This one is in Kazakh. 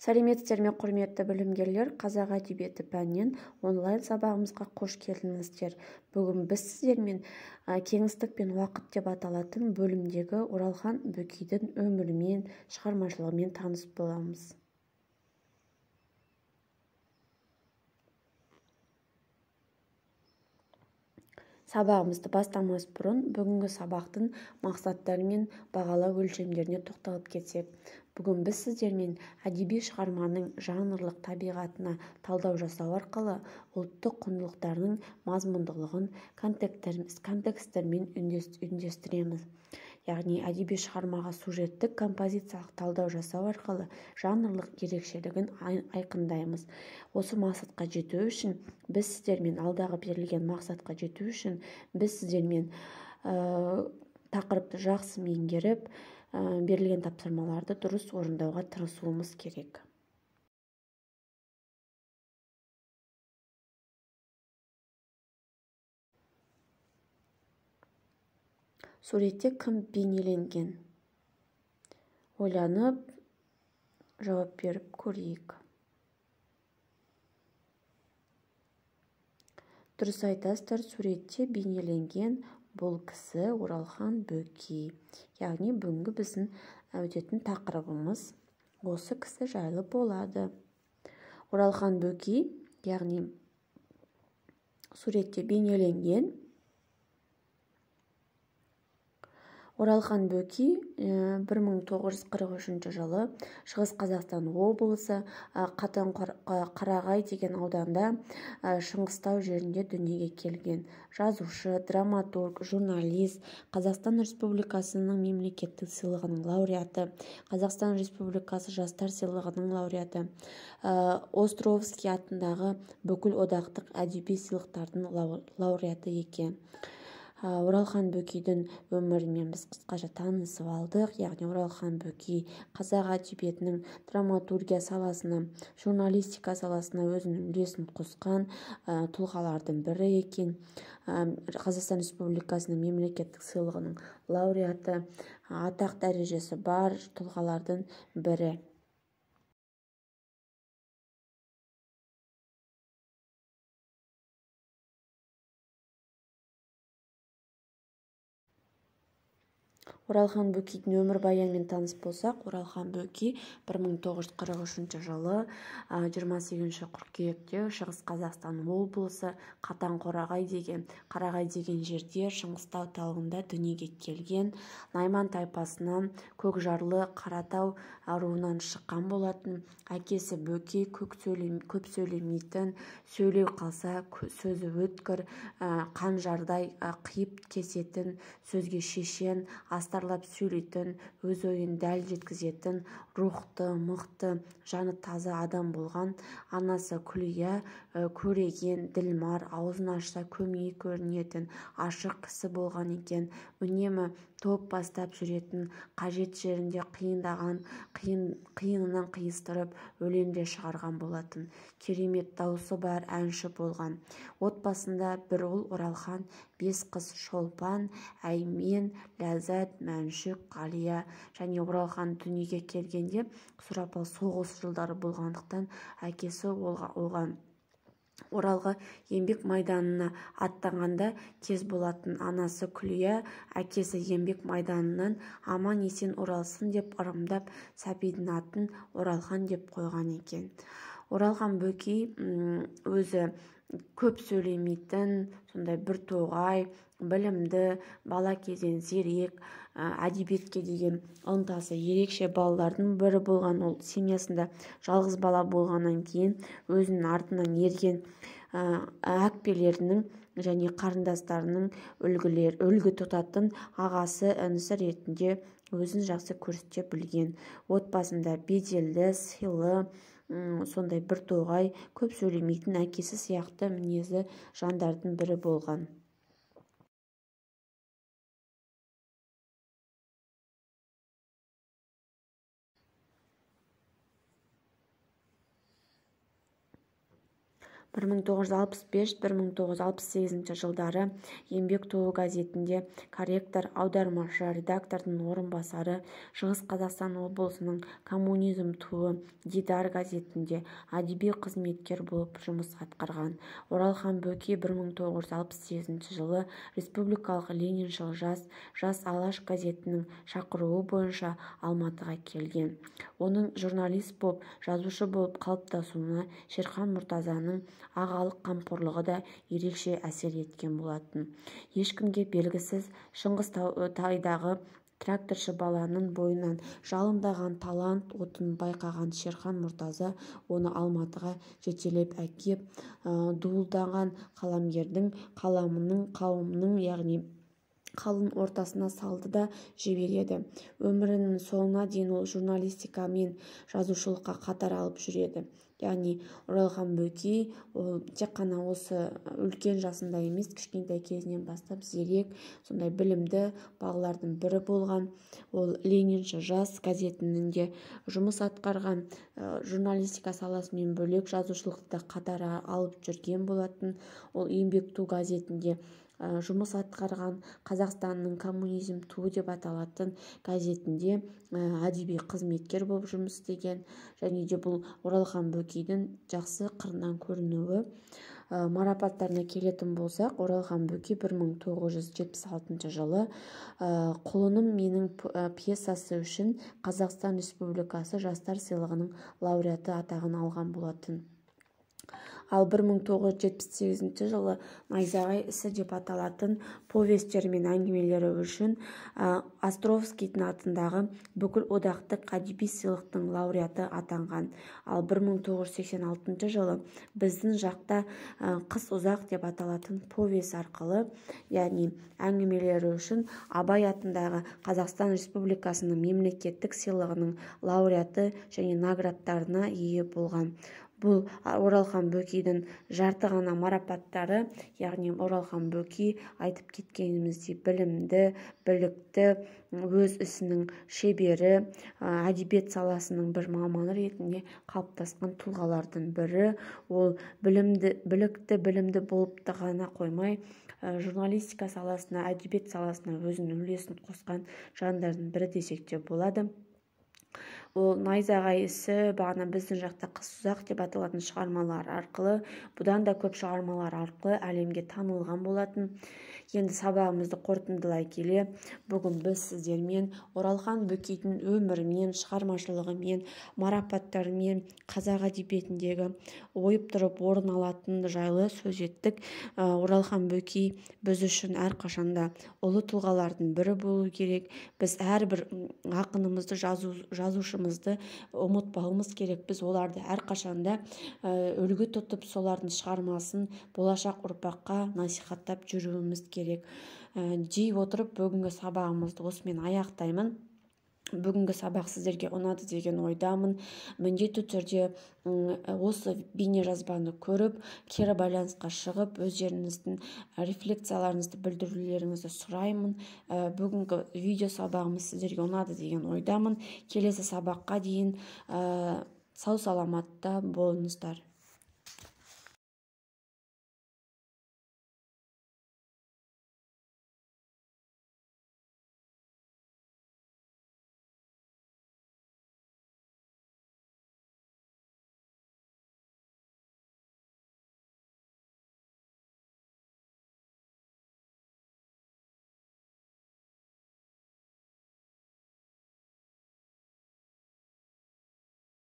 Сәлеметсіздер ме, құрметті білімгерлер! Қазақ әдебиеті пәнінен онлайн сабағымызға қош келдіңіздер. Бүгін біз сіздермен кеңістік пен уақыт деп аталатын бөлімдегі Оралхан Бөкейдің өмірімен, шығармашылығымен таныс боламыз. Сабағымызды бастамас бұрын бүгінгі сабақтың мақсаттары мен бағалау өлшемдеріне тоқталып кетсек. Бүгін біз сіздермен әдеби шығарманың жанрлық табиғатына талдау жасау арқылы ұлттық құндылықтарының мазмұндылығын контекстермен үндестіреміз. Яғни әдеби шығармаға сюжеттік композициялық талдау жасау арқылы жанрлық ерекшелігін айқындаймыз. Осы мақсатқа жету үшін біз сіздермен алдағы берілген мақсатқа жету үшін біз сіздермен тақырыпты жақсы меңгеріп, берілген тапсырмаларды дұрыс орындауға тырысуымыз керек. Суретте кім бейнеленген? Ойланып, жауап беріп көрейік. Дұрыс айтасыздар, суретте бейнеленген бұл кісі Оралхан Бөкей. Яғни бүгінгі біздің өтетін тақырыбымыз осы кісі жайлы болады. Оралхан Бөкей, яғни суретте бейнеленген Оралхан Бөкей 1943 жылы Шығыс Қазақстан облысы Қатонқарағай деген ауданда Шыңғыстау жерінде дүниеге келген. Жазушы, драматург, журналист, Қазақстан Республикасының мемлекеттік сыйлығының лауреаты, Қазақстан Республикасы жастар сыйлығының лауреаты, Островский атындағы бүкіл одақтық әдеби сыйлықтардың лауреаты екен. Оралхан Бөкейдің өмірімен біз қысқаша танысып алдық. Яғни Оралхан Бөкей қазақ әдебиетінің драматургия саласына, журналистика саласына өзінің үлесін қосқан тұлғалардың бірі екен. Қазақстан Республикасының мемлекеттік сыйлығының лауреаты, атақ дәрежесі бар тұлғалардың бірі. Оралхан Бөкейдің өмірбаянымен таныс болсақ, Оралхан Бөкей 1943 жылы 28 қыркүйекте Шығыс Қазақстан облысы Қатонқарағай деген жерде Шыңғыстау тауында дүниеге келген. Найман тайпасынан Көкжарлы Қаратау руынан шыққан болатын. Әкесі Бөкей көп сөйлемейтін, сөйлеу қалса сөзі өткір, қанжардай қиып кесетін, сөзге шешен, астарлап сөйлейтін, өз ойын дәл жеткізетін, рухты, мықты, жаны таза адам болған. Анасы Күлия көреген, ділмар, аузын ашса көмейі көрінетін, ашық кісі болған екен. Үнемі топ бастап жүретін, қажет жерінде қиынынан қиыстырып, өлең де шығарған болатын. Керемет даусы бар әнші болған. Отбасында бір ұл Оралхан, 5 қыз Шолпан, Әймен, Ләззат, Мәншүк, Ғалия. Және Оралхан дүниеге келгенде сұрапыл соғыс жылдары болғандықтан әкесі оған Оралға еңбек майданына аттанғанда кез болатын. Анасы Күлия әкесі еңбек майданынан аман есен оралсын деп ырымдап сәбидің атын Оралхан деп қойған екен. Оралхан Бөкей өзі көп сөйлемейтін, сондай бір тоғай, білімді, бала кезден зерек, әдебиетке деген ынтасы ерекше балалардың бірі болған. Ол семьясында жалғыз бала болғаннан кейін өзінің артынан ерген әкпелерінің және қарындастарының үлгі тұтатын ағасы, інісі ретінде өзін жақсы көрсете білген. Отбасында беделді, сыйлы, сондай бір тоғай, көп сөйлемейтін әкесі сияқты мінезі жандардың бірі болған. 1965-1968 жылдары Еңбек туы газетінде корректор, аудармашы, редактордың орынбасары, Шығыс Қазақстан облысының Коммунизм туы, Дидар газетінде әдеби қызметкер болып жұмыс атқарған. Оралхан Бөкей 1968 жылы республикалық Лениншіл жас, Жас Алаш газетінің шақыруы бойынша Алматыға келген. Оның журналист болып, жазушы болып қалыптасуына Шерхан Мұртазаның ағалық қамқорлығы да ерекше әсер еткен болатын. Ешкімге белгісіз Шыңғыстайдағы тракторшы баланың бойынан жалындаған талант отын байқаған Шерхан Мұртаза оны Алматыға жетелеп әкеп, дуылдаған қаламгердің қаламының қауымның, яғни қалың ортасына салды да жібереді. Өмірінің соңына дейін ол журналистика мен жазушылыққа қатар алып жүреді. Яғни Оралхан Бөкей ол тек қана осы үлкен жасында емес, кішкентай кезінен бастап зерек, сондай білімді балалардың бірі болған. Ол Ленинші жас газетінің де жұмыс атқарған, журналистика саласымен бөлек жазушылықты қатар алып жүрген болатын. Ол Еңбек ту газетінде жұмыс атқарған, Қазақстанның Коммунизм туы деп аталатын газетінде әдеби қызметкер болып жұмыс істеген. Және де бұл Оралхан Бөкейдің жақсы қырынан көрінуі. Марапаттарына келетін болсақ, Оралхан Бөкей 1976 жылы «Құлыным менің» пьесасы үшін Қазақстан Республикасы жастар сыйлығының лауреаты атағын алған болатын. Ал 1978 жылы «Найзағай ісі» деп аталатын повестері мен әңгімелері үшін Островскийдің атындағы бүкіл одақтық әдеби сыйлықтың лауреаты атанған. Ал 1986 жылы «Біздің жақта қыс ұзақ» деп аталатын повесть арқылы, яғни әңгімелері үшін Абай атындағы Қазақстан Республикасының мемлекеттік сыйлығының лауреаты және наградтарына ие болған. Бұл Оралхан Бөкейдің жарты ғана марапаттары, яғни Оралхан Бөкей айтып кеткеніміздей білімді, білікті, өз ісінің шебері, әдебиет саласының бір маманы ретінде қалыптасқан тұлғалардың бірі. Ол білімді, білікті, білімді болып та ғана қоймай, журналистика саласына, әдебиет саласына өзінің үлесін қосқан жандардың бірі десек те болады. Ол «Найзағай ісі», бағана «Біздің жақта қыс ұзақ» деп аталатын шығармалар арқылы, бұдан да көп шығармалар арқылы әлемге танылған болатын. Енді сабағымызды қорытындылай келе, бүгін біз сіздермен Оралхан Бөкейдің өмірімен, шығармашылығымен, марапаттарымен, қазақ әдебиетіндегі ойып тұрып орын алатын жайлы сөз еттік. Оралхан Бөкей біз үшін әрқашанда ұлы тұлғалардың бірі болу керек. Біз әрбір ақынымызды, жазушымызды ұмытпауымыз керек. Біз оларды әрқашанда үлгі тұтып, солардың шығармасын болашақ ұрпаққа насихаттап жүруіміз керек. Дей отырып, бүгінгі сабағымызды осымен аяқтаймын. Бүгінгі сабақ сіздерге ұнады деген ойдамын. Міндетті түрде осы бейнежазбаны көріп, кері байланысқа шығып, өздеріңіздің рефлексияларыңызды білдірулеріңізді сұраймын. Бүгінгі видео сабағымыз сіздерге ұнады деген ойдамын. Келесі сабаққа дейін сау саламатта болыңыздар.